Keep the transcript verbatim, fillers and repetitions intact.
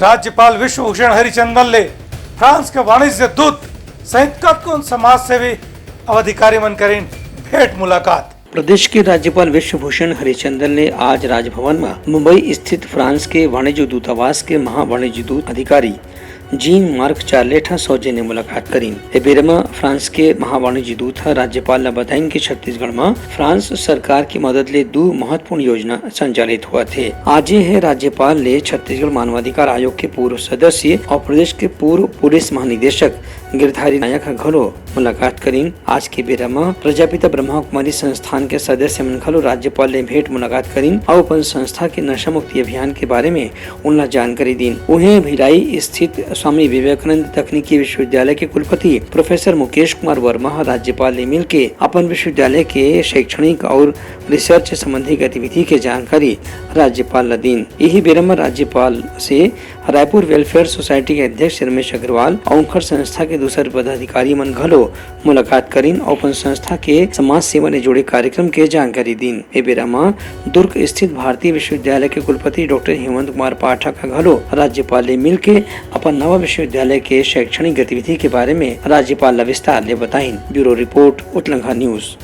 राज्यपाल विश्वभूषण हरिचंदन ले फ्रांस के वाणिज्य दूत सहित कतकोन समाजसेवी अउ अधिकारी मन करिन भेंट मुलाकात। प्रदेश के राज्यपाल विश्वभूषण हरिचंदन ले आज राजभवन म मुंबई स्थित फ्रांस के वाणिज्य दूतावास के महावाणिज्य दूत अधिकारी जीन मार्क चार्लेट ह सौजन्य मुलाकात करिन। ए बेरा म फ्रांस के महावाणिज्य दूत ह राज्यपाल ल बताइन कि छत्तीसगढ़ म फ्रांस सरकार के मदद ले दू महत्वपूर्ण योजना संचालित होवत हे। आज ये हे राज्यपाल ले छत्तीसगढ़ मानवाधिकार आयोग के पूर्व सदस्य अउ प्रदेश के पूर्व पुलिस महानिदेशक गिरधारी नायक ह घलो मुलाकात करिन। आज के बेरा म प्रजापिता ब्रह्मा कुमारी संस्थान के सदस्य मन घलो राज्यपाल ले भेंट मुलाकात करिन अउ अपन संस्था के नशा मुक्ति अभियान के बारे में उनला जानकारी दीन। उहें भिलाई स्थित स्वामी विवेकानंद तकनीकी विश्वविद्यालय के कुलपति प्रोफेसर मुकेश कुमार वर्मा ह राज्यपाल ले मिलके अपन विश्वविद्यालय के शैक्षणिक अउ रिसर्च संबंधी गतिविधि के जानकारी राज्यपाल ल दीन। इही बेरा म राज्यपाल से रायपुर वेलफेयर सोसाइटी के अध्यक्ष रमेश अग्रवाल अउ उनकर संस्था के दूसर पदाधिकारी मन घलो मुलाकात करिन अउ अपन संस्था के समाज सेवा ले जुड़े कार्यक्रम के जानकारी दीन। ए बेरा म दुर्ग स्थित भारतीय विश्वविद्यालय के कुलपति डॉक्टर हेमंत कुमार पाठक ह घलो राज्यपाल ले मिलके अपन नवा विश्वविद्यालय के शैक्षणिक गतिविधि के बारे में राज्यपाल ल विस्तार ले बताइन। Bureau report, Utlanga news.